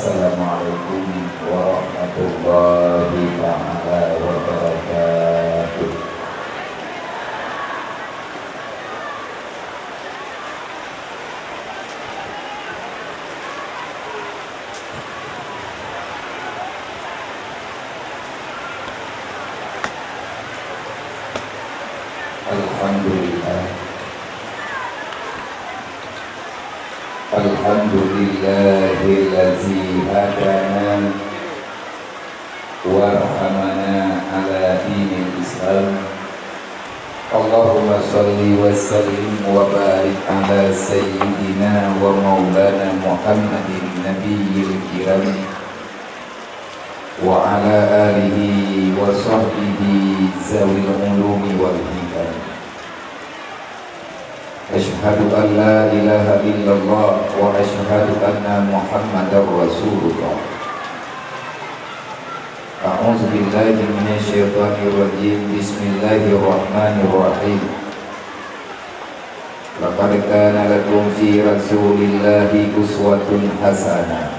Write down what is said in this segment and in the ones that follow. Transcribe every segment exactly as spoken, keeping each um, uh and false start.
Assalamualaikum warahmatullahi taala wabarakatuh. Alhamdulillah. Alhamdulillahillazi hadana warhamana ala dinil Islam. Allahumma shalli wa sallim wa barik ala sayyidina wa maulana Muhammadin nabiyil kiram wa ala alihi wa sahbihi zawil ulumi wal hikam. Asyhadu an la ilaha illallah wa asyhadu anna Muhammadar Rasulullah. A'udzu billahi minasy syaithanir rajim. Bismillahirrahmanirrahim. Laqad kana lakum fi Rasulillahi uswatun hasanah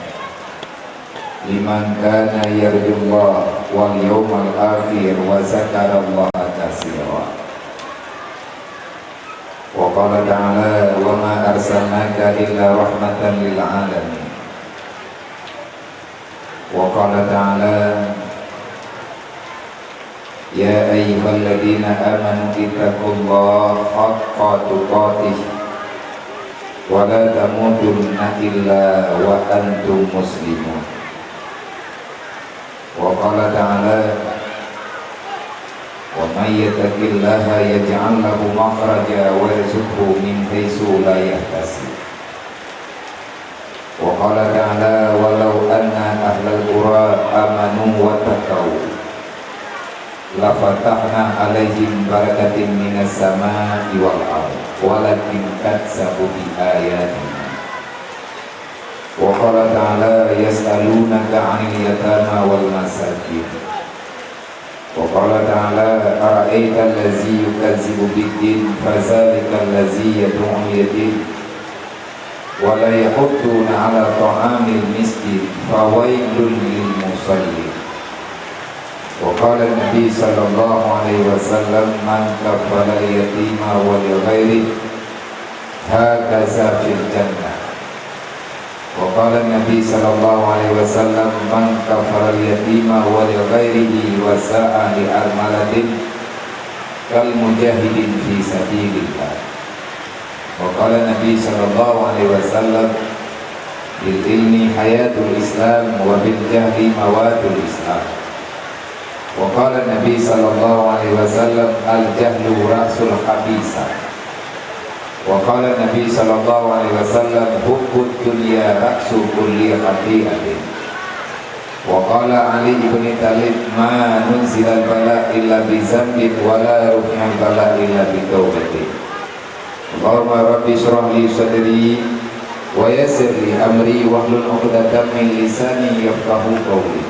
liman kana yarjullaha wal yawmal akhir wa dzakarallaha katsira. Wa qala ta'ala, "Wa ma arsalnaka illa rahmatan lil alamin." Wa qala ta'ala, "Ya ayyuhalladzina amanu ittaqullaha haqqa tuqatih wa la tamutunna illa wa antum muslimun." Wa qala ta'ala, "Wa may yattaqillaha yaj'al lahu makhraja wa yarzuqhu min haitsu la yahtasib." Wa qala ta'ala, "Walau anna ahlal qura amanu wattaqau, lafatahna 'alaihim barakatim minas sama'i wal ardh, walakin kazzabu bi ayatina." Wa qala ta'ala, "Yas'alunaka 'anil yatama wal masakin." Wa qala ta'ala, "Ara'aital ladzi yukazzibu biddin, fadzalikal ladzi yad'ul yatim, wa la yahuddu 'ala ta'amil miskin, fawailul lil musallin." Wa qala Nabi sallallahu alaihi wasallam, "Man kaffalal yatima wa li ghairihi, hakaza fil jannah." Wa qala Nabi sallallahu alaihi wasallam, "Man kaffalal yatima wa li ghairihi wa sa'a li armalatin kal mujahidin fi sabilillah." Wa qala Nabi sallallahu alaihi wasallam, "Bil ilmi hayatul Islam wa bil jahli mawatul Islam." Wa qala Nabi sallallahu alaihi wasallam, "Al jahlu ra'sul khabisa." Wa qala Nabi sallallahu alaihi wasallam, "Hubbud dunya ra'su kulli khati'atin." Wa qala Ali ibn Thalib, "Ma nuzilal bala illa bi dzanbin wa la rufi'al bala illa bi taubatin." Allahumma rabbi shrah li sadri wa yassir li amri wahlul 'uqdatam min lisani yafqahu qawli.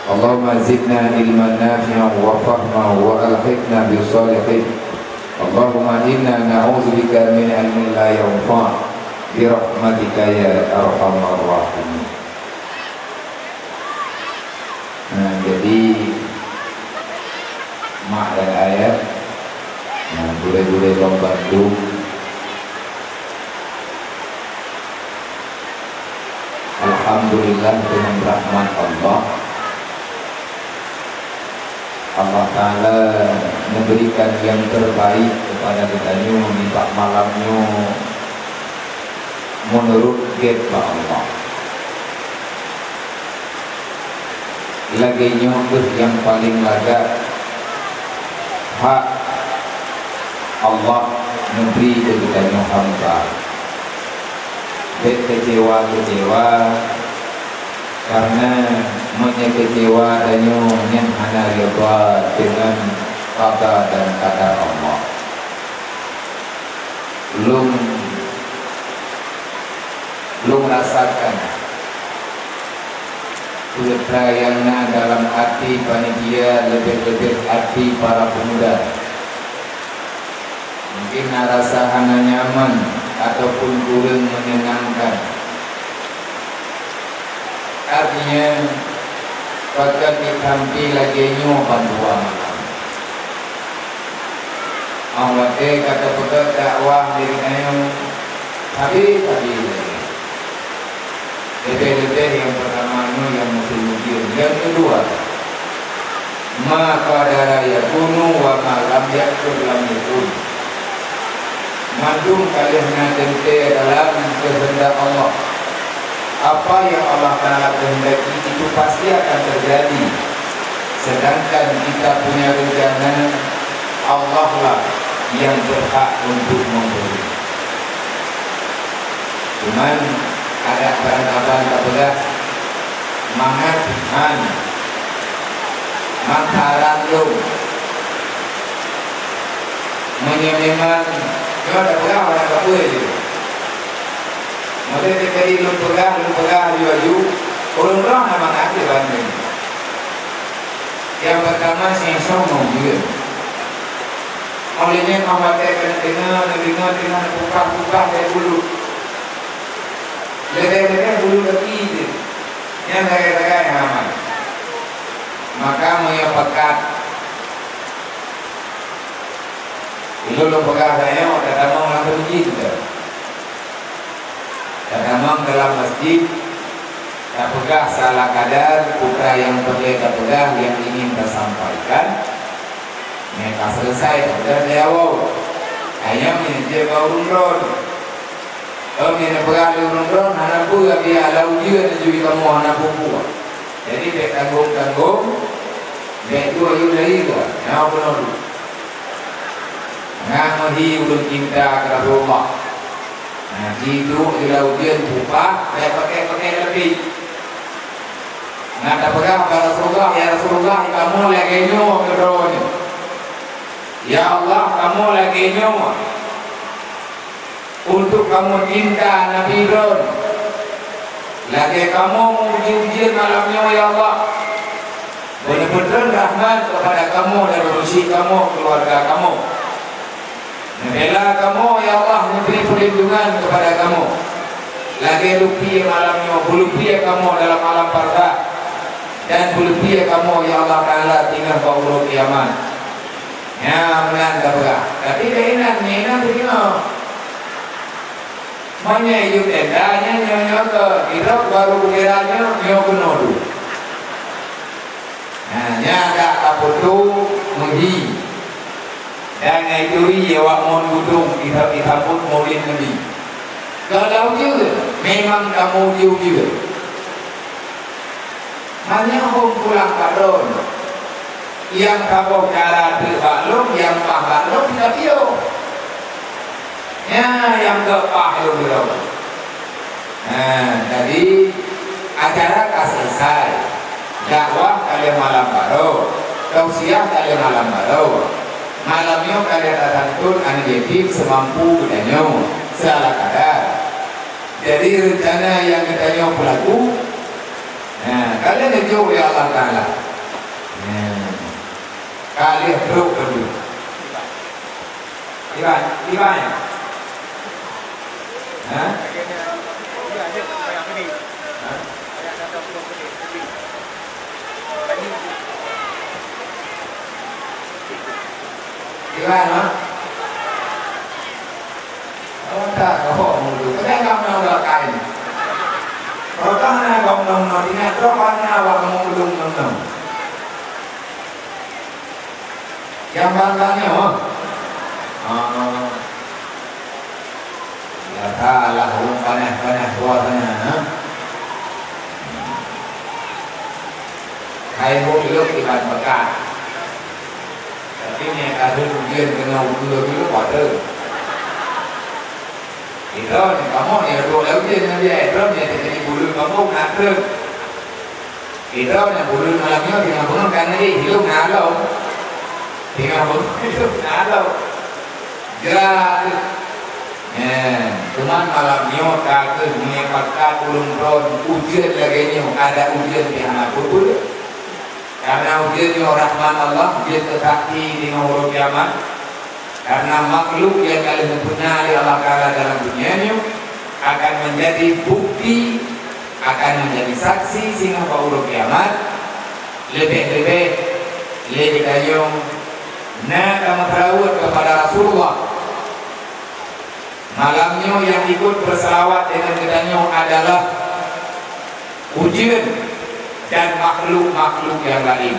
Allahumma zidna ilman nafi'an wa fahman wa alhiqna bis shalihin. Allahumma inna na'udzubika min ilmin la yanfa', bi rahmatika ya arhamar rahimin. Nah, jadi mak dan ayah, nah, gurée-gurée lom bandum, alhamdulillah, dengan rahmat Allah, Allah Taala memberikan yang terbaik kepada geutanyoe nibak malam nyoe, meunurot gét bak Allah. Lagée nyoe kheueh nyang paleng lagak hak Allah neubri keu geutanyoe hamba. Bék keucewa-keucewa, kareuna meunyoe keucewa tanyoe nyan hana reuba deungon qada dan qadar Allah. Lôn, lôn rasakan peue nyang na dalam até panitia, leubeh-leubeh até para pemuda. Mungkin na rasa hana nyaman ataupun kureueng menyenangkan. Artinya, pakon ditampi lagèe nyoe bandua malam. Óh watèe ka teupeugah dakwah lé geutanyoe, habéh-habéh lagèe. Leubeh-leubeh nyang peurtama nyoe nyang musim ujeuen. Nyang keudua, ma qadara yakunu wa ma lam yaqdur lam yakun. Mandum ka lheueh na teuntèe dalam keuheundak Allah. Apa yang Allah Taala kehendaki itu pasti akan terjadi. Sedangkan kita punya rencana, Allah lah yang berhak untuk memberi. Cuman, adak barangkaban tapeugah, mangat han, mangat haram lom. Meunyoe memang, nyoe tapeugah barang kapeue jih. Meunyoe teuka lôn peugah, lôn peugah aju-aju, ureueng droe na mangat jih bandum. Nyang peurtama, sensong ngon jeuet. Óh lheueh nyan, óh watèe keuneuk deungö, neudeungö, deungö, neupubah-pubah lé bulut. Leubeh-leubeh bulut gaki jih. Nyan sagai-sagai hana aman. Maka meunyoe pakat, ulôn lôn peugah tanyoe, tatamong lam masjid teuh. Tatamong dalam masjid, tapeugah seala kadar peue nyang peureulèe tapeugah nyang ingin tasampaikan. Nyang ka selesai, tapeugah di awai. Ayam nyang jeuet bak ureueng droen. Keu nyang neupeugah lé ureueng droen, hana peue, biar lam ujeuen neujui kamoe hana peue-peue. Jadi, bèk tanggong-tanggong, bèk duek yue lari geuh, nyoe keunoe duek. Nyan meuhi ulôn cinta keu Rasulullah. Nah, jiduek di lam ujeuen peuet, bèk pakèk-pakèk leupie. Nah, tapeugah bak Rasulullah, "Ya Rasulullah, kamoe lagèe nyoe keudroe nyoe. Ya Allah, kamoe lagèe nyoe." Untuk kamoe cinta Nabi droen, lagèe kamoe meu-uji ujeuen malam nyoe, ya Allah. Beuneupeutrön rahmat keupada kamoe dan ureueng syik kamoe, keuluwarga kamoe. Neubela kamoe, ya Allah, neubri peulindungan keupada kamoe. Lagèe leupie malam nyoe, beuleupie kamoe dalam alam barzakh, dan beuleupie kamoe, ya Allah Taala, teungoh bak uroe kiamat. Nyan meunan tapeugah. Tapi keunan, nyan inan teudeungoe. Meunyoe yue tenda, nyan nyoe-nyoe keu, idrop baru bukira nyoe, nyoe keunoe dulu. Nah, nyan dak tapeutu meuhi. Dan ngai turi awak mon gudong disambot Maulid Nabi. Kalau jeuet, memang kamoe jeuet. Hana hom pulang bak lôn. Nyang saboh cara teuk bak lôn, nyang paih bak lôn, ka piôh. Nyan nyang keu paih lôn droe. Nah, jadi acara ka selesai. Dakwah ka lheueh malam baroe, tausiah ka lheueh malam baroe. Malam nyoe ka lheueh tasantun aneuk yatim seumampu geutanyoe, seala kadar. Jadi, rencana nyang geutanyoe peulaku, nah, ka lheueh neujok lé Allah Taala. Nah, ka lheueh trok keu Iban, Iban. Ha? Ha? Iban, ha? Awak tak kau mulu. Kenapa kau nak udah kain? Kau tak nak kau nong-nong, ingat kau mana awak mau ulung nong-nong. Nyang ban-ban nyoe? Ah. Biasalah ureueng panas-panas suasana, ha? Hai hom lôn iban beukat. Tapi nyan ka lheueh ujeuen keunoe ukeue dulu, padahai. Droeneuh kamoe nyang duek lam ujeuen nyan, droeneuh nyang teujadi buleuen kamoe na treun. Droeneuh buleuen malam nyoe teungoh beungoh ka neudeh, ilong na lom. Teungoh beungoh ilong na lom. Jeuet. Nyan, cuman malam nyoe ka kheueh meunyoe pakat ulôn droen ujeuen lagèe nyoe, adak ujeuen pih hana peue-peue. Karena ujeuen nyoe rahmat Allah, ujeuen keu sakti teungoh uroe kiamat. Karena makhluk nyang ka lheueh geupeuna lé Allah Taala dalam dunia nyoe akan menjadi bukti akan menjadi saksi singoh bak uroe kiamat, leubeh-leubeh lé geutanyoe na tameuseulaweuet keupada Rasulullah. Malam nyoe nyang ikot beuseulaweuet deungon geutanyoe adalah ujeuen dan makhluk-makhluk nyang laén.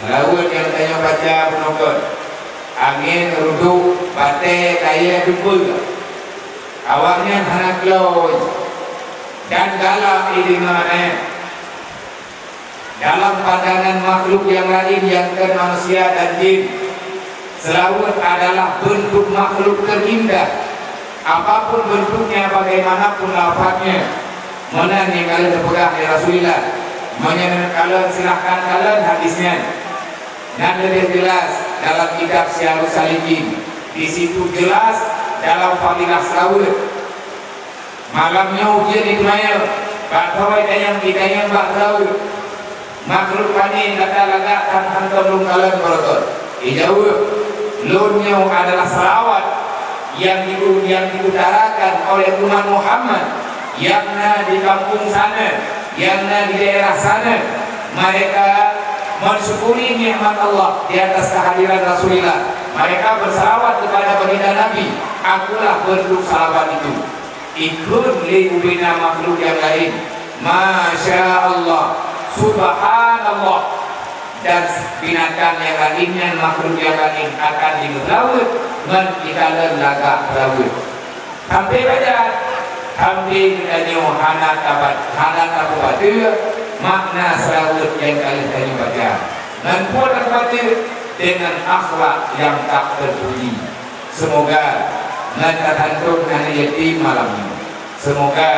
Seulaweuet nyang tanyoe baca bunoe kon, angén, rudôk, batée, kayée, dumpeue. Awaknyan hana keulôi dan galak i deungon nyan. Dalam pandangan makhluk nyang laén nyang kon manusia dan jin, seulaweuet adalah beuntuk makhluk teurindah. Apapun bentuknya, bagaimanapun lafaznya, meunan nyang ka lheueh neupeugah lé Rasulullah, meunyoe neukalon, silahkan kalon hadis nyan. Nyan leubeh jeulaih dalam kitab Syiarus Salikin. Di situ jeulaih dalam fadilah seulaweuet. Malam nyoe ujeuen di teumanyong, bak thawai tanyong, jitanyong bak seulaweuet. Makhluk pane gata lagak tan hántom lôn kalon baroe kon? Jijaweueb, lôn nyoe adalah seulaweuet nyang diu-, nyang diutarakan oleh umat Muhammad nyang na di kampung sana, nyang na di daerah sana. Mereka mensyukuri nikmat Allah di atas kehadiran Rasulullah. Mereka bersalawat kepada baginda Nabi. Akulah bentuk salawat itu. Ikheun lé ubena makhluk nyang laén, "Masya Allah, Subhanallah." Dan binatang nyang laén nyan, makhluk nyang laén akan jimeulaweuet ngon jikalon lagak seulaweuet. Sampoe bak jan, sampoe geutanyoe hana tabat-, hana tapeubateue makna seulaweuet nyang ka lheueh tanyoe baca. Ngon peue tapeubateue? Deungon akhlak nyang ka teupuji. Seumoga ngon tatantot aneuk yatim malam nyoe. Seumoga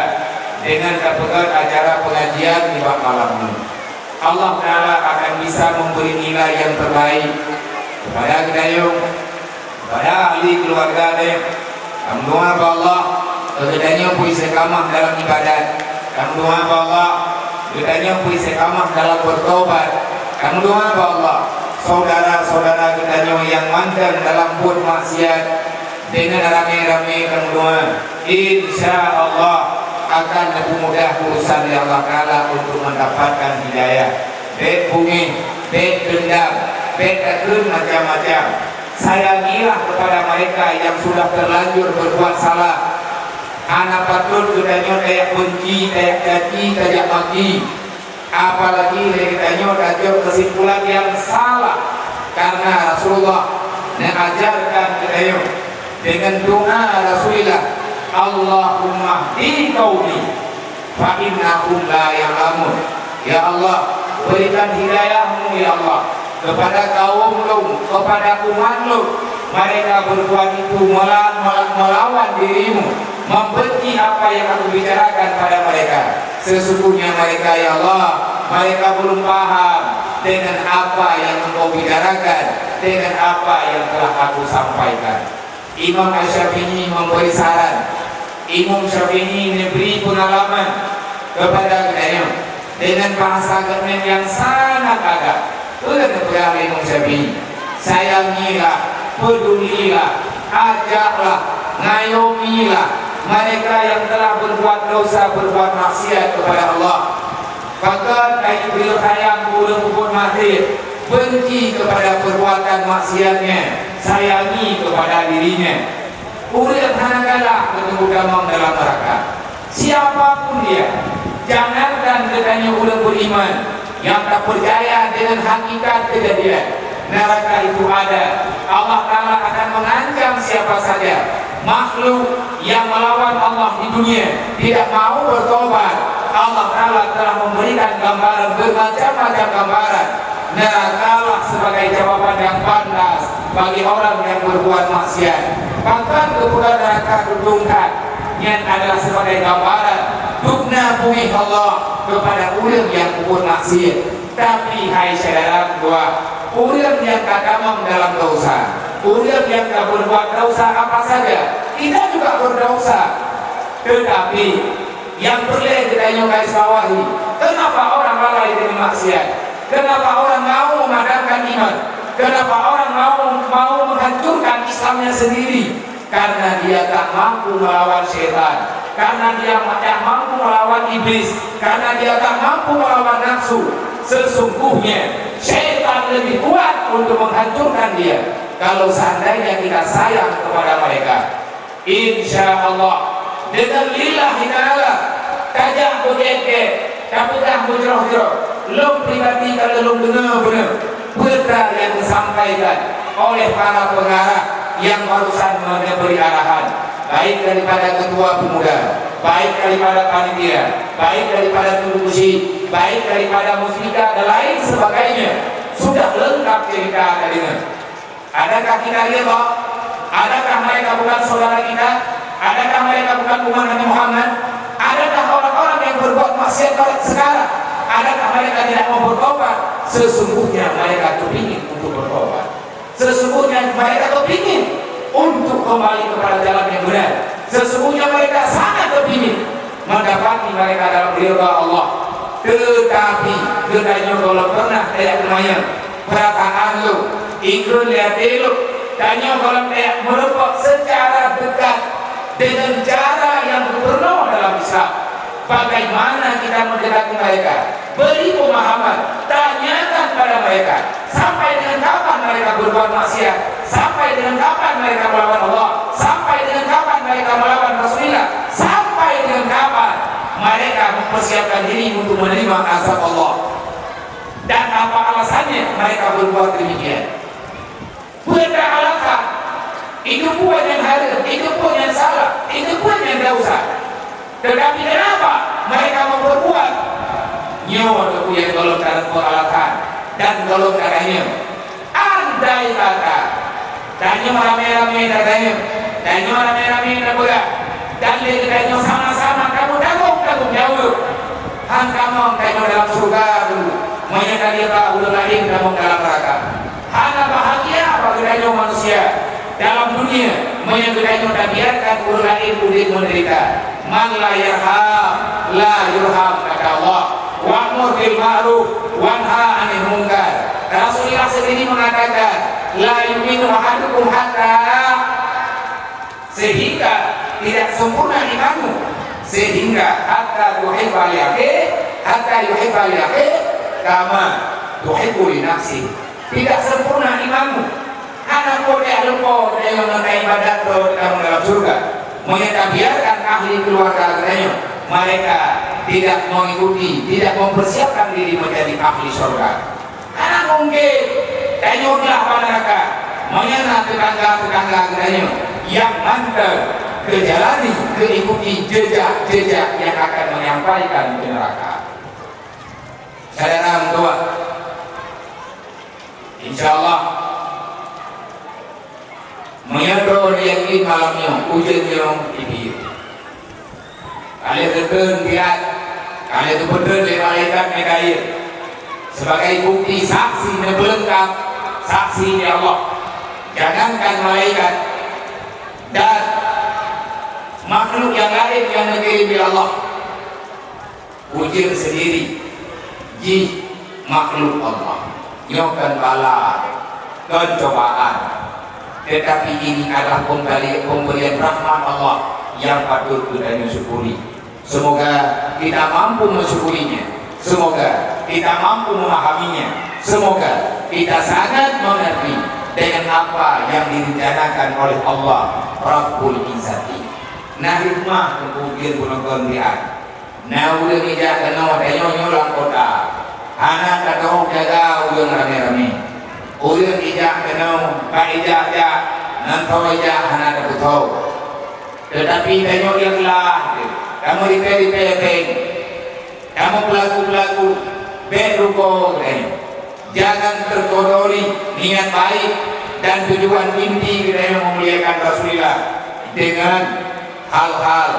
deungon tapeugét acara peungajian nibak malam nyoe, Allah Taala akan bisa memberi nilai nyang terbaik kepada geutanyoe, kepada ahli keluarga tanyoe. Tameudoa bak Allah keu geutanyoe beu istiqamah dalam ibadat. Tameudoa bak Allah geutanyoe beu istiqamah dalam bertobat. Tameudoa bak Allah, saudara-saudara geutanyoe nyang mantong dalam buet maksiat, deungon ramé-ramé tameudoa, insya Allah akan neupeumodah urusan lé Allah Taala untuk mendapatkan hidayah. Bék beungéh, bék deundam, bék takheun macam-macam. Sayangilah kepada mereka yang sudah terlanjur berbuat salah. Hana patôt geutanyoe tajak beunci, tajak caci, tajak maki. Apalagi lé geutanyoe tajok keusimpulan nyang salah, karena Rasulullah neuajarkan geutanyoe deungon doa Rasulullah, "Allahumma hdi qaumi fa innahum la ya'lamun." Ya Allah, berikan hidayah-Mu, ya Allah, kepada kaum lôn, kepada umat lôn, mereka berbuat itu mela-, mela-, melawan diri-Mu, membenci apa yang Aku bicarakan pada mereka. Sesungguhnya mereka, ya Allah, mereka belum paham dengan apa yang Engkau bicarakan, dengan apa yang telah Aku sampaikan. Imam Asy-Syafi'i memberi saran. Imam Syafi'i neubri peungalaman kepada geutanyoe deungon bahasa geuhnyan nyang sangat agam. Peue neupeugah lé Imam Syafi'i? Sayangilah, pedulilah, ajaklah, ngayomilah mereka yang telah berbuat dosa, berbuat maksiat kepada Allah. Pakon kayue sayang keu ureuëng peubuet maksiet, benci kepada perbuatan maksiatnya, sayangi kepada dirinya. Ureuëng hana galak keu tamong dalam neuraka. Siapa pun dia, jangankan geutanyoe ureuëng beriman, nyang tapeucaya dengan hakikat kejadian neuraka itu ada, Allah Taala akan mengancam siapa saja makhluk yang melawan Allah di dunia, tidak mau bertobat. Allah Taala telah memberikan gambaran, bermacam-macam gambaran. Neurakalah sebagai jawaban yang pantas bagi orang yang berbuat maksiat. Bahkan kepada neuraka dudungkan, nyan adalah sebagai gambaran dubna bungéh Allah kepada ureuëng yang berbuat maksiat. Tapi, hai syedara meutuwah, ureuëng nyang ka tamong dalam desya, ureuëng nyang ka berbuat desya apa saja, kita juga berdesya. Tetapi, nyang peureulée geutanyoe garis bawahi, kenapa orang lalai deungon maksiat? Kenapa orang mau memadamkan iman? Kenapa orang mau, mau menghancurkan Islamnya sendiri? Karena dia tak mampu melawan syaitan. Karena dia tak mampu melawan iblis, karena dia tak mampu melawan nafsu, sesungguhnya syaitan lebih kuat untuk menghancurkan dia kalau seandainya kita sayang kepada mereka. Insya Allah, dengan lillahi ta'ala, tajak beugét-gét, tapeugah meujroh-jroh, lôn pribadi ka lôn deungoe beuneu peue nyang disampaikan oleh para pengarah yang barusan memberi arahan, baik daripada ketua pemuda, baik daripada panitia, baik daripada teungku chik, baik daripada muspika dan lain sebagainya. Sudah lengkap cerita tadi. Adakah kita ridha? Adakah mereka bukan saudara kita? Adakah mereka bukan umat Nabi Muhammad? Adakah orang-orang yang berbuat maksiat sekarang, adakah mereka tidak mau bertobat? Sesungguhnya mereka kepingin untuk bertobat. Sesungguhnya mereka kepingin untuk kembali kepada jalan yang benar. Sesungguhnya mereka sangat kepingin mendapati mereka dalam ridha Allah. Tetapi geutanyoe gohlom pernah tajak teumanyong perasaan lôn, ikheun lé até lôn. Tanyoe gohlom tajak meurumpok secara dekat dengan cara yang geupurunoe dalam Islam. Bagaimana kita mendekati mereka? Beri pemahaman, tanyakan pada mereka. Sampai dengan kapan mereka berbuat maksiat? Sampai dengan kapan mereka melawan Allah? Sampai dengan kapan mereka melawan Rasulullah? Sampai dengan kapan mereka mempersiapkan diri untuk menerima azab Allah? Dan apa alasannya mereka berbuat demikian? Peue alasan? Itu peue nyang hareuem, itu peue nyang salah, itu peue nyang desya. Tetapi kenapa mereka memperbuat? Nyoe nyang gohlom tareumpok alasan dan gohlom tatanyong. Andai kata tanyoe ramé-ramé tatanyong, tanyoe ramé-ramé tapeugah, dan lé geutanyoe sama-sama kamoe tanggong tanggong jaweueb, han tamong tanyoe dalam syeuruga dulu, meunyoe ka lheueh ba ureuëng laén tamong dalam neuraka. Hana bahagia bak geutanyoe manusia dalam dunia meunyoe geutanyoe tabiarkan ureuëng laén udeb meudeurita. "Man la yarham, la yurham," kata Allah. "Wa'mur bil ma'ruf, wanha 'anil munkar." Rasulullah sendiri mengatakan, "La yu'minu ahadukum hatta," sehingga tidak sempurna imanmu, sehingga hatta tuhibba li akhi, hatta yuhibba li akhi kama tuhibbu li nafsi. Tidak sempurna imanmu. Hana po tajak lumpoe geutanyoe ngon ibadat droe tamong dalam syeuruga. Meunyoe tabiarkan ahli keluarga geutanyoe, mereka tidak mengikuti, tidak mempersiapkan diri menjadi ahli syurga. Hana mungken tanyoe glah bak neuraka meunyoe na teutangga-teutangga geutanyoe nyang mantong geujalani, geuikuti jejak-jejak nyang akan menyampaikan keu neuraka. Syedara meutuah, insya Allah, meunyoe droe yakin malam nyoe, ujeuen nyoe jibri. Ka lheueh geukheun biat, ka lheueh geupeutrön lé malaikat Mikail sebagai bukti saksi neupeulengkap saksi lé Allah. Jangankan malaikat dan makhluk nyang laén nyang neukirém lé Allah, ujeuen sendiri jih makhluk Allah. Nyoe kon bala, kon cobaan. Tetapi ini adalah pembali-, pemberian rahmat Allah yang patut geutanyoe syukuri. Semoga kita mampu mensyukurinya. Semoga kita mampu memahaminya. Semoga kita sangat mengerti dengan apa yang direncanakan oleh Allah Rabbul Izzati. Nah, hikmah teungku jeuet peunonton biat. Na ureuëng ijak keunoe tanyoe nyoe lam kota, hana tateuôh jaga ureuëng ramé-ramé. Ureuëng ijak keunoe ka ijak-jak, ngon tho ijak hana tapeuthô. Teutapi tanyoe ikhlas, tameuripée-ripée péng, tameupeullaku-peullaku, bék rugoe geutanyoe. Jangan terkodori niat baik dan tujuan inti geutanyoe meumuliakan Rasulullah dengan hal-hal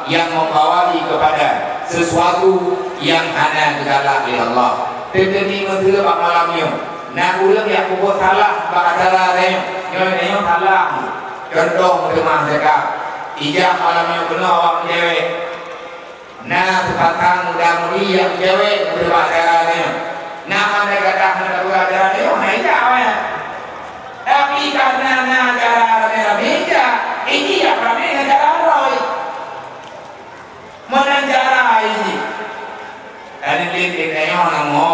yang membawai kepada sesuatu yang hana geugalak lé Allah. Teuteumé meuteue bak malam nyoe, na ureuëng nyang peubuet salah bak acara tanyoe. Nyoe tanyoe salah. Contoh meuteumah zakat. Ijak malam nyoe keunoe awak meujaweueb. Na seupatang muda-mudi nyang meujaweueb meuteuba acara nyoe. Na mandai gata hana tapeugah acara nyoe, hana ijak awaknyan. Tapi kareuna na acara ramé-ramé ijak, ijak ramé ngon acara droe. Karena di negara yang nama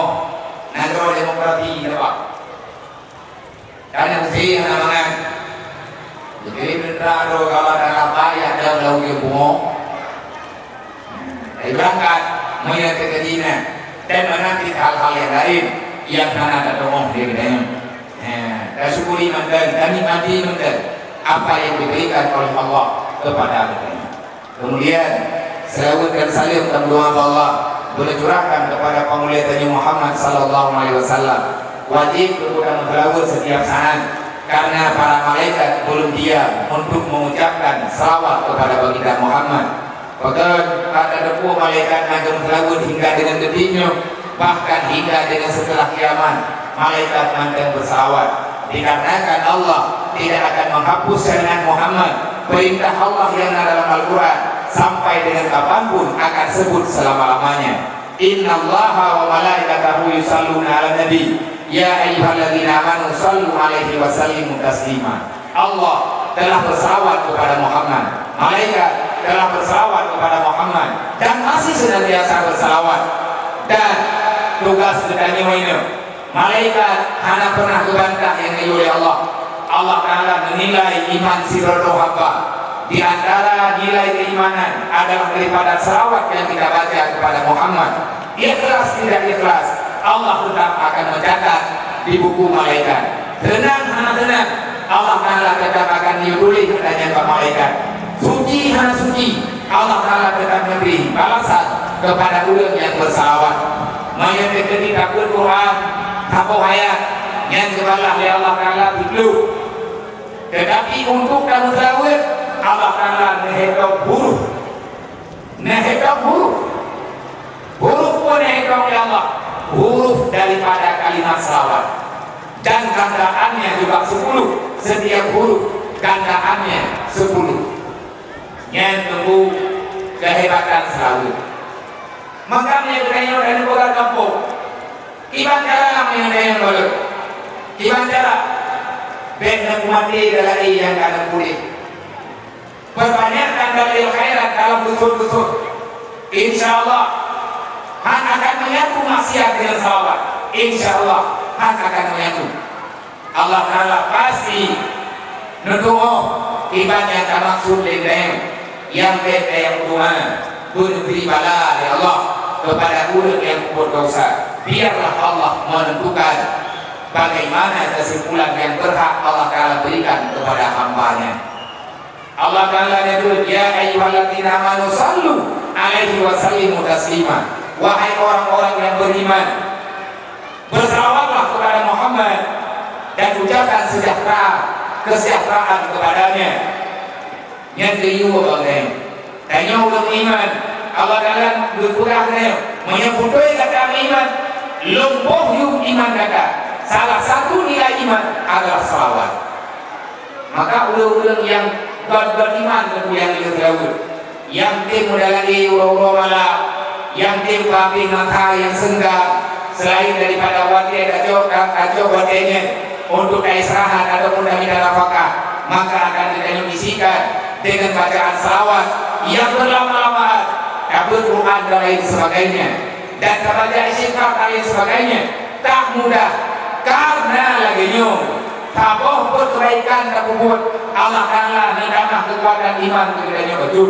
nanggroe demokrasi dapat. Karena usia hana mangat. Jadi, tentara tu kalau ada apa, ya ada lalu dia bungo. Dari berangkat, melihat ke dina, dan menanti hal-hal yang lain yang hana ada tengok di negara. Nah, dan syukuri mantap, dan nikmati mantap apa yang diberikan oleh Allah kepada kita. Kemudian, seulaweuet dan saleuem tameudoa bak Allah, beuna curahkan kepada Pangulée tanyoe Muhammad sallallahu alaihi wasallam. Wajib untuk tameuseulaweuet setiap saat, karena para malaikat belum diam untuk mengucapkan salawat kepada baginda Muhammad. Pakon, pada teupeu malaikat na geumeuseulaweuet hingga dengan detik nyoe, bahkan hingga dengan setelah kiamat, malaikat mantong beusalawat. Dikarenakan Allah tidak akan menghapus syariat Muhammad, perintah Allah yang ada dalam Al-Quran, sampai dengan kapanpun akan sebut selama-lamanya. Innallaha wa malaikatahu yusalluna ala nabi, ya ayyuhalladzina amanu sallu alaihi wa sallimu taslima. Allah telah bersalawat kepada Muhammad. Malaikat telah bersalawat kepada Muhammad dan masih senantiasa bersalawat. Dan tugas geutanyoe ini, malaikat hana pernah geubantah nyang geuyue lé Allah. Allah Ta'ala menilai iman sidroe-droe hamba. Di antara nilai keimanan adalah daripada salawat yang kita baca kepada Muhammad. Ikhlas tidak ikhlas, Allah tetap akan mencatat di buku malaikat. Seunang hana seunang, Allah Ta'ala tetap akan menulis katanya bak malaikat. Suci hana suci, Allah Ta'ala tetap memberi balasan kepada ureuëng yang bersalawat. Meunyoe teukeudi tapeue Quran, saboh ayat, nyan geubalah lé Allah Ta'ala siplôh. Tetapi untuk tameuseulaweuet, Allah Ta'ala neuhitong huruf. Neuhitong huruf. Huruf pun neuhitong lé Allah. Huruf daripada kalimat salawat. Dan gandaannya juga sepuluh. Setiap huruf gandaannya sepuluh. Nyan teungku kehebatan seulaweuet. Maka meunyoe geutanyoe dan peugah gampông, kiban cara meunyoe geutanyoe balut. Kiban cara, bék neumaté dalai nyang ka neupuléh. Perbanyakkan dalil khairat dalam dusun-dusun. Insya Allah, han akan menyatu maksiat dengan salawat. Insya Allah, han akan menyatu. Allah Ta'ala pasti neutuoh iban nyang tamaksud lé geutanyoe. Nyang bèk tayang doa, beuneubeuri bala lé Allah kepada ureueng nyang peubuet desya. Biarlah Allah menentukan bagaimana kesimpulan yang berhak Allah Ta'ala berikan kepada hamba-Nya. Allah Ta'ala nyebut, "Ya ayyuhalladzina amanu sallu alaihi wa sallimu taslima." Wahai orang-orang yang beriman, bersalawatlah kepada Muhammad dan ucapkan sejahtera, kesejahteraan kepadanya. Nyan keu yue bang. Tanyoe ureueng iman, Allah Ta'ala geupeugah tanyoe, meunyoe beutôi gata meuiman, lom boh yum iman gata. Salah satu nilai iman adalah salawat. Maka ureueng-ureueng nyang gon-gon iman teungku nyang lheueh seulaweuet, nyang tem meudalai uroe-uroe malam, nyang tem pabéh mata nyang seungga, selain daripada watèe tacok, tacok watèe nyan untuk taistirahat ataupun tamita nafakah, maka akan geutanyoe isikan dengan bacaan salawat nyang beulama-lamaan, tabeuet Quran dan lain sebagainya. Dan tabaca istighfar dan lain sebagainya, tak mudah. Karena lagèe nyoe, saboh peuet kebaikan tapeubuet, Allah Ta'ala neutamah keukuatan iman keu geutanyoe bacut.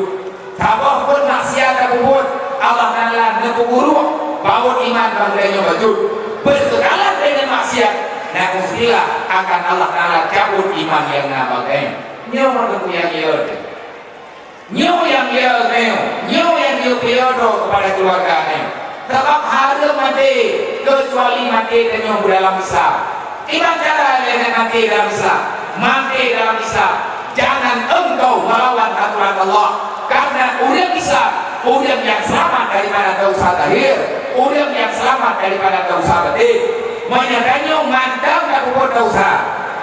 Saboh peuet maksiat tapeubuet, Allah Ta'ala neupeuburuk bawot iman bak geutanyoe bacut. Beukeukalan deungon maksiat, na'uzubillah, akan Allah Ta'ala cabot iman nyang na bak geutanyoe. Nyoe teungku nyang jeuet. Nyoe nyang jeuet nyoe, nyoe nyang jeuet piôh droe keupada keuluwarga nyoe. Sabab hareuem maté, keucuali maté tanyoe beudalam Islam. Kiban cara lé nyan maté dalam Islam? Maté dalam Islam, jangan engkau melawan aturan Allah. Karena ureueng Islam, ureueng nyang seulamat daripada desya zahir, ureueng nyang seulamat daripada desya batin. Meunyoe tanyoe mantong tapeubuet desya,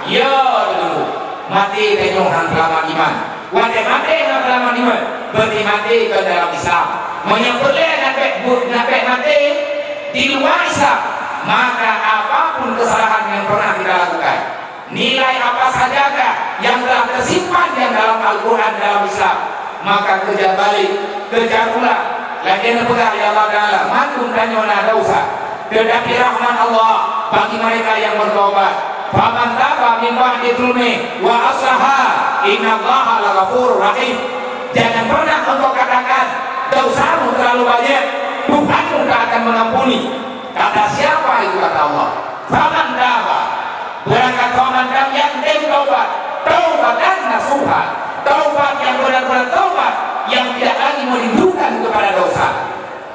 ya teungku, maté tanyoe han seulamat iman. Watèe maté na dalam iman, berarti maté kon dalam Islam. Meunyoe peureulèe na bèk bu-, na bèk maté di luwa Islam, maka apapun kesalahan yang pernah kita lakukan, nilai apa sajakah yang telah tersimpan yang dalam Al-Quran dalam Islam, maka kejar balik, kejar ulang, Lagée neupeugah lé Allah Taala, mandum tanyoe na desya, teutapi rahmat Allah bagi mereka yang bertobat. Faman taba min ba'di zulmi wa aslaha, innallaha laghafurur rahim. Jangan pernah engkau katakan, "Dosamu terlalu banyak, Tuhanmu tak akan mengampuni." Kata siapa itu? Kata Allah. Faman taba, barang siapa mandum nyang tem taubat, taubatan nasuha, taubat yang benar-benar taubat, yang tidak lagi merindukan kepada dosa.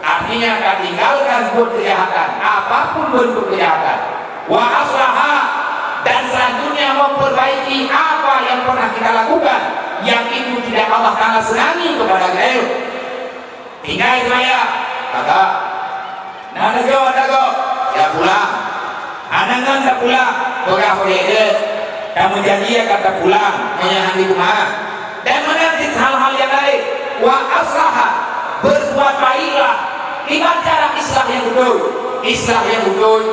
Artinya, kita tinggalkan buat kejahatan, apapun bentuk kejahatan. Wa aslaha, dan selanjutnya memperbaiki apa yang pernah kita lakukan, yang itu tidak Allah Taala senangi kepada kita. Tinggai seumaya, kagak. Na lagée, na lagée, ya pulang. Hana ngon tapulang, peugah udeb, tameujanji ka tapulang, meunyoe hana diteumé. Dan meunan cit hal-hal nyang laén, wa aslaha, berbuat baiklah, kiban cara islah nyang beutôi. Islah nyang beutôi,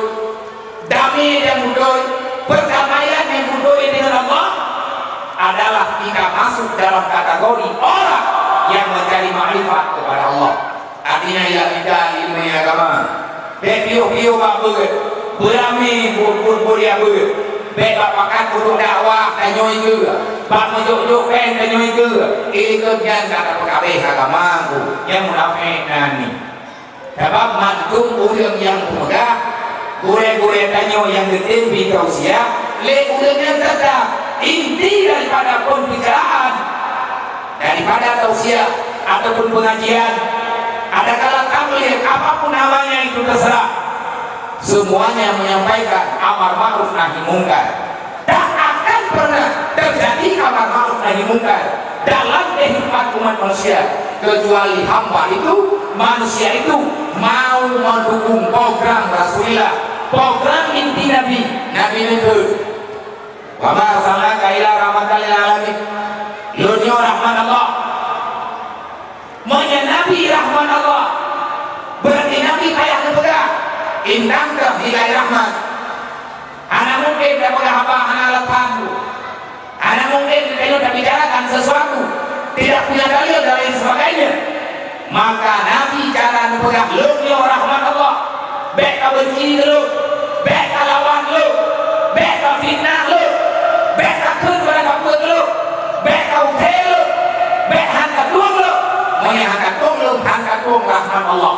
damé nyang beutôi, perdamaian nyang beutôi deungon Allah adalah kita masuk dalam kategori orang yang mencari makrifat kepada Allah. Artinya, ya, kita ilmu agama. Bék piôh-piôh bak beuet, beuramé buet-buet beuet. Bék bak pakat peuduek dakwah tanyoe keue, bak meujok-jok péng tanyoe keue. Ikot nyan ka tapeukabeh agama ku, nyang munafék na nyoe. Sabab mandum ureuëng nyang peugah, gurée-gurée tanyoe nyang geutem bri tausiah, lé ureuëng nyan teutab inti daripada peumbicaraan, daripada tausiah ataupun pengajian, adakala tabligh, apapun namanya itu terserah, semuanya menyampaikan amar ma'ruf nahi mungkar. Tak akan pernah terjadi amar ma'ruf nahi mungkar dalam kehidupan umat manusia, kecuali hamba itu, manusia itu mau mendukung program Rasulullah, program inti Nabi. Nabi neukheun, "Wa ma arsalnaka illa rahmatan lil alamin." Lôn nyoe rahmat Allah. Meunyoe Nabi rahmat Allah, berarti Nabi payah neupeugah, "Intan kah nilai rahmat." Hana mungken tapeugah haba hana alasan. Hana mungken geutanyoe tabicarakan sesuatu tidak punya dalil dan lain sebagainya. Maka Nabi cara neupeugah, "Lôn nyoe rahmat Allah." Bék kabenci keu lôn, bék kalawan lôn, bék kafitnah lôn, bék kakheun bak kapeue keu lôn, bék kausé lôn, bék han katueng lôn. Meunyoe han katueng lôn, han katueng rahmat Allah.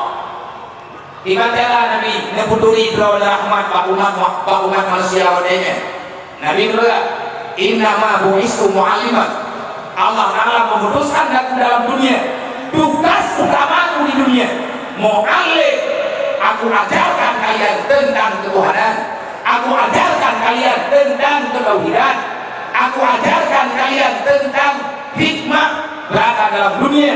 Ibarat Nabi neupeuturi droe rahmat bak umat, bak umat manusia watée nyan. Nabi neupeugah, "Innama bu'istu mu'alliman." Allah Taala mengutuskan aku dalam dunia. Tugas utamaku di dunia, mu'allim. Aku ajarkan kalian tentang ketuhanan. Aku ajarkan kalian tentang ketauhidan. Aku ajarkan kalian tentang hikmah berada dalam dunia.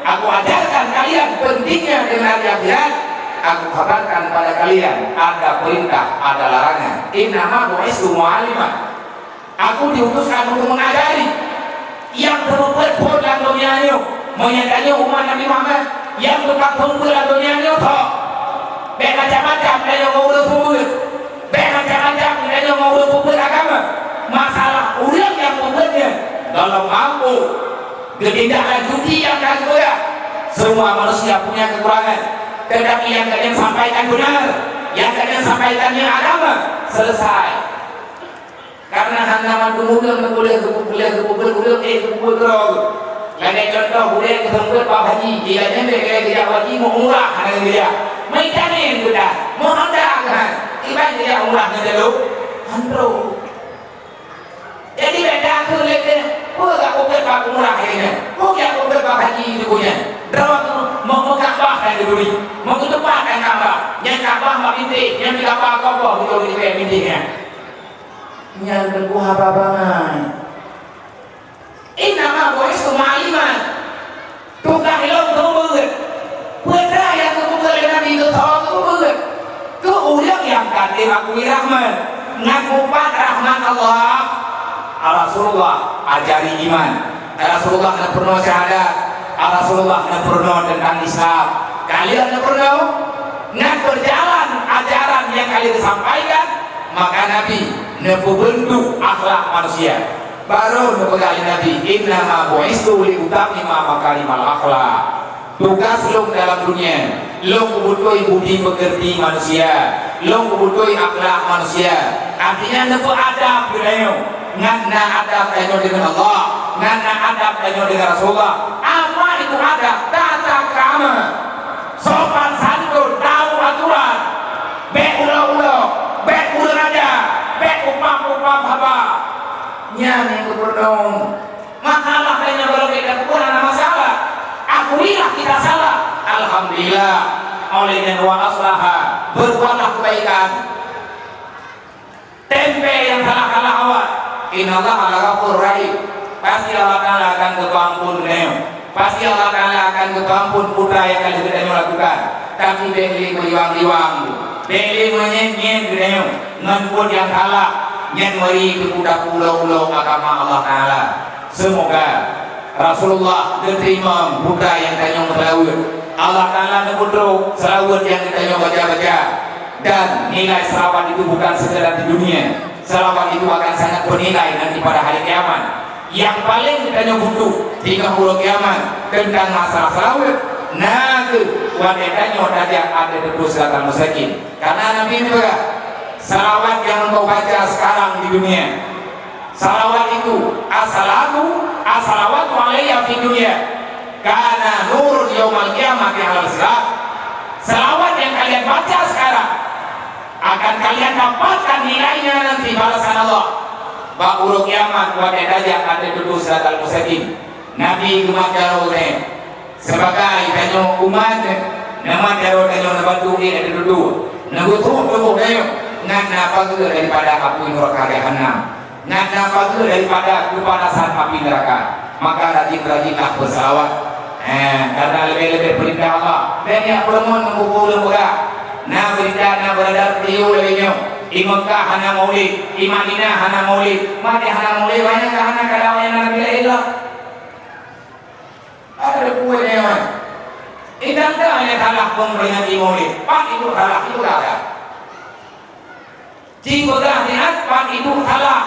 Aku ajarkan kalian pentingnya dengan hari akhirat. Aku khabarkan pada kalian ada perintah, ada larangan. Innama bu'istu mu'alliman. Aku diutuskan untuk mengajari. Nyang teupeubuet phon lam donya nyoe, meunyoe tanyoe umat Nabi Muhammad, nyang teupeubuet lam donya nyoe tho. Bék macam-macam tanyoe ngon ureuëng peubuet. Bék macam-macam tanyoe ngon ureuëng peubuet agama. Masalah ureuëng nyang peubuet nyan dalam mampu. Geutindaklanjuti nyang ka geupeugah. Semua manusia punya kekurangan, tetapi nyang geutanyoe sampaikan benar, nyang geutanyoe sampaikan nyan agama, selesai. Karena hana mandum ureuëng geupeuleueh, geupeuleueh, geupeuleueh ureuëng, eh, geupeuleueh droe. Lagée contoh, ureuëng geuseumeubeuet bak haji, di lagée gaya haji meu umrah hana geujak. Meuitanén geudah, meuhonda geuhan, iban geujak umrah ngon jalô, han trok. Jadi, beda keu lé keu, peue gak peugét bak umrah lagée nyan? Peue gak peugét bak haji lagée nyan? Droe meu-, meukabah dan geuturi, meukeuteupat dan Ka'bah. Nyan Ka'bah bak bintéh, nyan di Ka'bah Allah beutôi di bintéh nyan. Nyan teungku haba bangai. Innama bu'istu mu'alliman. Tugaih lôn keu peubeuet. Peue nyang geupeugah lé Nabi geutanyoe keu peubeuet. Keu ureuëng nyang ka tem akui rahmat, ngon mupat rahmat Allah. A Rasulullah ajari iman. A Rasulullah neupeurunoe syahadat. A Rasulullah neupeurunoe teuntang Islam. Ka lheueh neupeurunoe, ngon beujalan ajaran nyang ka lheueh geusampaikan, maka Nabi neupeubeuntuk akhlak manusia. Barô neupeugah lé Nabi, "Innama bu'istu li utammima makarimal akhlak." Tugas lôn dalam dunia, lôn kubeutôi budi pekerti manusia, lôn kubeutôi akhlak manusia. Artinya, neupeuadab geutanyoe. Ngat na adab tanyoe deungon Allah, ngat na adab tanyoe deungon Rasulullah. Apa itu adab? Tata krama. Sopan santun, tahu aturan. Bék ulok-ulok, bék kureueng aja, bék upap-upap haba. Nyan nyang geupeureunoe. Masalah laén nyang barô beda pun hana masalah. Akuilah kita salah. Alhamdulillah. Oleh nyan wa aslaha, berbuatlah kebaikan. Tempe nyang salah-salah awak. Innallaha laghafurur rahim. Pasti Allah Taala akan geupeuampun geutanyoe. Pasti Allah Taala akan geupeuampun peue nyang ka lheueh geutanyoe lakukan. Tapi bék lé meuliwang-liwang. Bék lé meunyét-nyét geutanyoe ngon buet nyang salah, nyan meuri teupeu-tapeu ulo-ulo agama Allah Taala. Seumoga Rasulullah geuteurimong peue nyang tanyoe meuseulaweuet. Allah Taala neupeutrok seulaweuet nyang geutanyoe baca-baca. Dan nilai seulaweuet itu bukan sekadar di dunia. Seulaweuet itu akan sangat bernilai nanti pada hari kiamat. Nyang paleng geutanyoe butuh singoh uroe kiamat teuntang masalah seulaweuet, na kheueh watée tanyoe tajak ateueh dudoe siratal mustaqim. Karena Nabi neupeugah, "Seulaweuet nyang engkau baca sekarang di dunia, seulaweuet itu, as-salatu, as-salawatu alayya fid dunya, kana nurun yaumal qiyamati alal sirat." Seulaweuet nyang kalian baca sekarang, akan kalian dapatkan nilainya nanti balasan Allah bak uroe kiamat watée tajak ateueh dudoe siratal mustaqim. Nabi geumat jaroe geutanyoe, sebagai tanyoe umat, neumat jaroe tanyoe neubantu ék ateueh dudoe, neugeutrok tuboh tanyoe ngat na pageue daripada apui nuraka jahanam. Ngat na pageue daripada keupanasan api neuraka, maka rajin-rajinlah beuseulaweuet. Eh, karena leubeh-leubeh peurintah Allah. Bék jak peurumoh ngon buku ureueng peugah. Na beurita, na beurita peue lagée nyoe. Di Meukah hana maulid, di Madinah hana maulid. Madinah hana maulid, banyak ka hana kada awaknyan Nabi laén lom. Ada buku nyoe. Idang ka hana salah memperingati maulid. Pat itu salah, itu kada. Jipeugah nyan pat itu salah.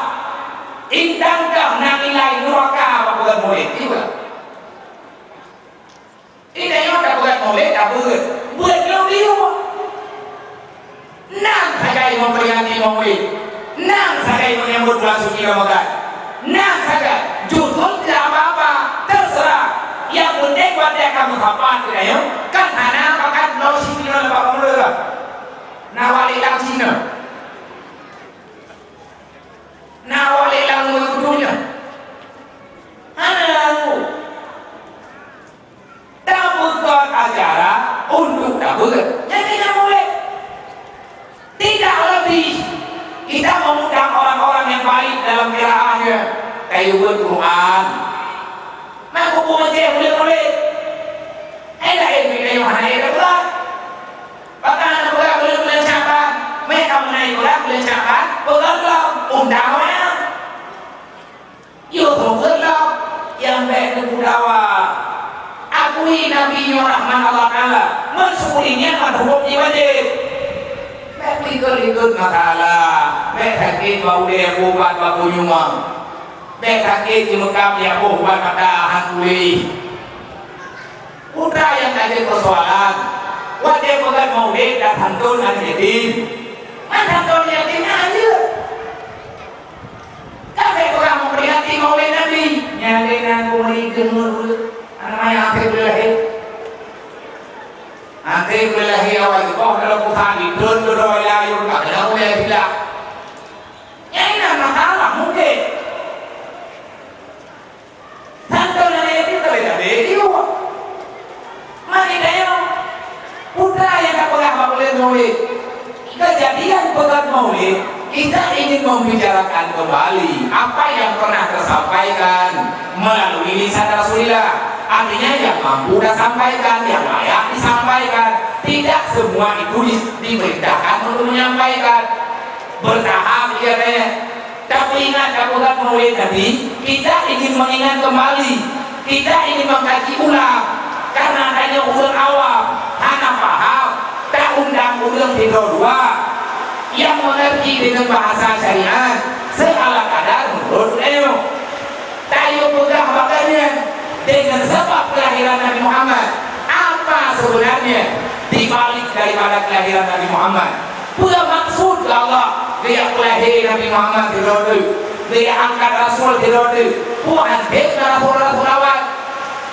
Indang ka na nilai nuraka bak peugah maulid. Jipeugah. Indang nyoe tapeugah maulid, tapeugah. Buet lom liur. Nang sagai memperingati maulid. Nang sagai menyambut bulan suci Ramadan. Nang sagai. Judul tidak apa-apa. Terserah. Yang penting watée kamu hafal, kan hana pakat nol sisi nol apa. Na wali lam Cina. Na wali lam dunia. Hana lalu. Tapeugöt acara untuk tapeugöt. Jadi, tidak boleh. Tidak lebih. Kita mengundang orang-orang yang baik dalam qiraahnya. Kayu Quran. Maka buku Mesir boleh-boleh. Hai laén, meukayu hana ada pula. Bahkan aneuk peugah buleuen, buleuen Syaban, meukamoe na peugah buleuen Syaban, peugah lom, undang awaknyan. Yôh, peugah lom, nyang bék neupeudawa. Akui Nabi nyoe rahmat Allah Taala, meusyukuri nikmat huköm jih wajéb. Bék likot-likot masalah, bék sakét bak ulèe, ubat bak bunyueng. Bék sakét jimeukab jak boh ubat mata han puléh. Peue nyang ka jeuet peusoalan, watèe peugöt maulid dan santôn aneuk yatim. Man santôn yatim nyan jeuet. Ka lheueh peugah memperingati maulid Nabi, nyan lé nan peumeuringkeun ngon ureueng aneuk manyak akhé buleuen lahé. Akhé buleuen lahé awai geuboh dalam kusa, diteun keudroe lam ayôn, ka keudroe lam silah. Nyan na masalah mungken. Santôn aneuk yatim tabé-tabé diueh. Mari tanyoe, peue nyang tapeugah bak buleuen maulid. Kejadian peugöt maulid, kita ingin membicarakan kembali apa yang pernah tersampaikan melalui lisan Rasulullah. Artinya, yang mampu disampaikan, yang layak disampaikan. Tidak semua itu di-, diperintahkan untuk menyampaikan. Bertahap, ya, Nek. Tapeuingat, tapeugöt maulid Nabi, kita ingin mengingat kembali, kita ingin mengkaji ulang, karena tanyoe ureueng awam, hana paham, taundang ureueng sidroe dua nyang mengerti dengan bahasa syariat, seala kadar menurut ilmu. Tanyoe peugah bak gobnyan, dengan sebab kelahiran Nabi Muhammad, Sebenarnya, di balik daripada kelahiran Nabi Muhammad, peue maksud Allah geujak peulahé Nabi Muhammad sidroe teuk, geujak angkat rasul sidroe teuk? Peue han treb na rasul-rasul awai?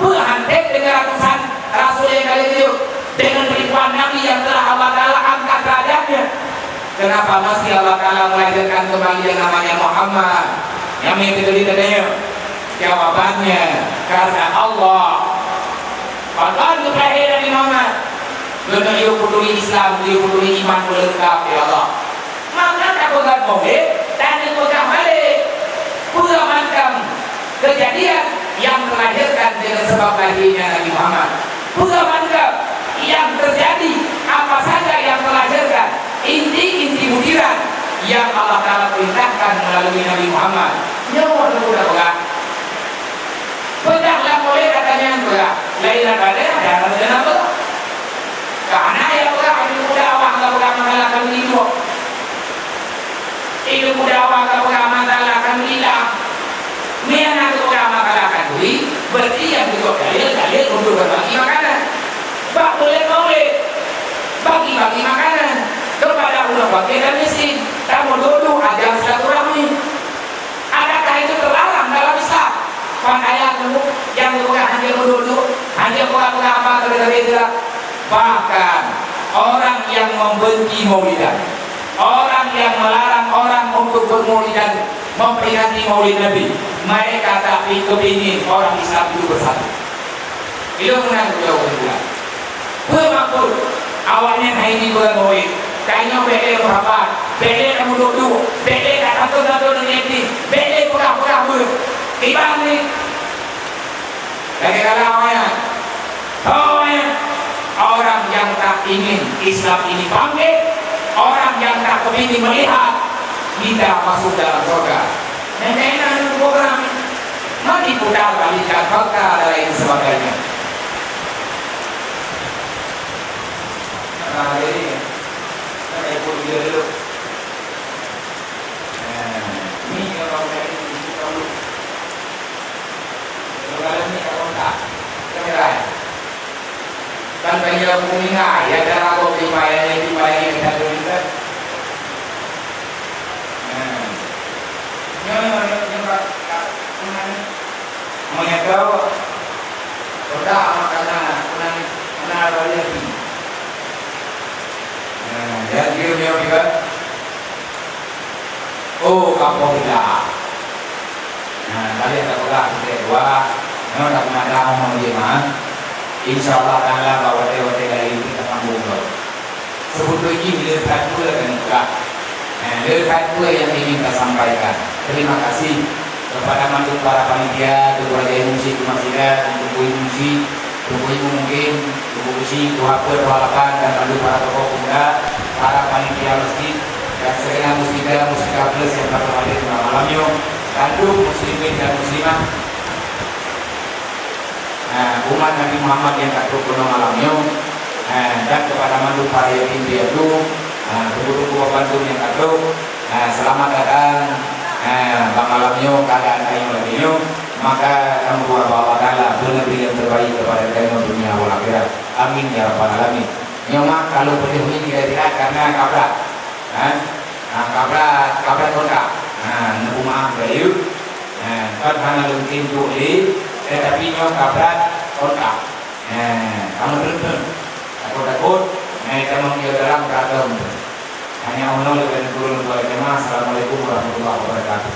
Peue han treb deungon ratusan rasul nyang ka lheueh jeuet, deungon ribuan nabi nyang telah Allah Taala angkat derajatnya? Kenapa masih Allah Taala melahirkan kembali yang namanya Muhammad? Nyang meuteuguri teudeungoe. Jawabannya, karena Allah. Pakon geupeulahé Nabi Muhammad? Keuneuk yue peuturi Islam, yue peuturi iman meuleungkap, ya Allah. Maka tapeugah Maulid dan dipeugah Maulid. Peue mantong kejadian yang melahirkan dengan sebab lahirnya Nabi Muhammad. Peue mantong yang terjadi, apa saja yang melahirkan, inti-inti butiran yang Allah Taala perintahkan melalui Nabi Muhammad. Nyoe mudah-mudahan. Peugah lam Maulid katanya peugah. Lain daripada ada rencana peugah. Karena ya peugah, ilmu dakwah ka peugah masalah kami dua. Ilmu dakwah ka peugah masalah kami hilang. Meunyo na peugah masalah kami, berarti yang juga dalil-dalil untuk berbagi makanan. Bak bulan Maulid, bagi-bagi makanan kepada orang fakir dan miskin. Tamu dulu ajang silaturahmi. Adakah itu terlarang dalam Islam? Pakaian tu, nyang geupeugah hana meuduek-duek, hana peugah-peugah apa keu lagèe itulah. Bahkan, orang yang membenci maulidan, orang yang melarang orang untuk bermaulidan, memperingati Maulid Nabi, mereka tak kepingin orang Islam itu bersatu. Ilôn meunan keu ulôn peugah. Peue maksud awaknyan hai nyan peugah Maulid? Tanyoe bèk lé meurapat, bèk lé tameuduek-duek, bèk lé tatantu-tantu ngon yatim, bèk lé peugah-peugah beuet. Kiban ni. Lagèe kala awaknyan. Awaknyan orang yang tak ingin Islam ini bangkit, orang yang tak kepingin melihat kita masuk dalam surga. Nyan kainan program. Mari putar balikan fakta dan lain sebagainya. Nah, jadi, kita ikut dia dulu. Nah, ini orang dari sisi kamu. Kalau ni orang tak, kita menyerah. Kan banyak bumi ngai, ya, darah kau di bayar, di bayar, di bayar, di bayar. Nah. Nyoe, nyoe, nyoe, Pak, Pak, mana ni? Meunyoe keu, peugah makanan, peue nan, peue nan raya pih. Nah, jadi nyoe juga. Oh, kampung Bida. Nah, tadi ada peugah tiga dua. Nyoe dah pernah dah ngomong dia mah. Insya Allah Taala bak watèe-watèe laén kita sambung lom. Sebetul jih le that peue keuneuk peugah. Eh, le that peue nyang ingin tasampaikan. Terima kasih kepada mandum para panitia, Teungku Raja Imum Syik Keumasjidan, Teungku Imum Syik, Teungku Imum mungkin, Teungku Syik, Tuha Peuet, Tuha Lapan, dan mandum para tokoh pemuda, para panitia masjid, dan segenap muslimin dan muslimat plus yang telah hadir pada malam nyoe, dan muslimin dan muslimat. Nah, umat Nabi Muhammad nyang ka trok keunoe malam nyoe, nah, dan kepada mandum para yatim piatu, nah, teungku-teungku bandum nyang ka trok, nah, selamat datang, nah, bak malam nyoe, keuadaan tanyoe lagèe nyoe, maka kamoe doa bak Allah Taala, beu neubri nyang terbaik kepada tanyoe dunia wal akhirat. Amin ya rabbal alamin. Nyoe mak, kalau peudeuh nyoe tidak-tidak karena kabrat. Ha? Ha, kabrat, kabrat kontak. Ha, neupeumaaf bayeue. Ha, kon hana lôn tem duek lé, tetapi nyoe kabrat kontak. Ha, kamoe treun-treun. Takot-takot, ha, tamong ioe dalam beuratong. Hanya unoe lôn keuneuk turun keu jamaah. Assalamualaikum warahmatullahi wabarakatuh.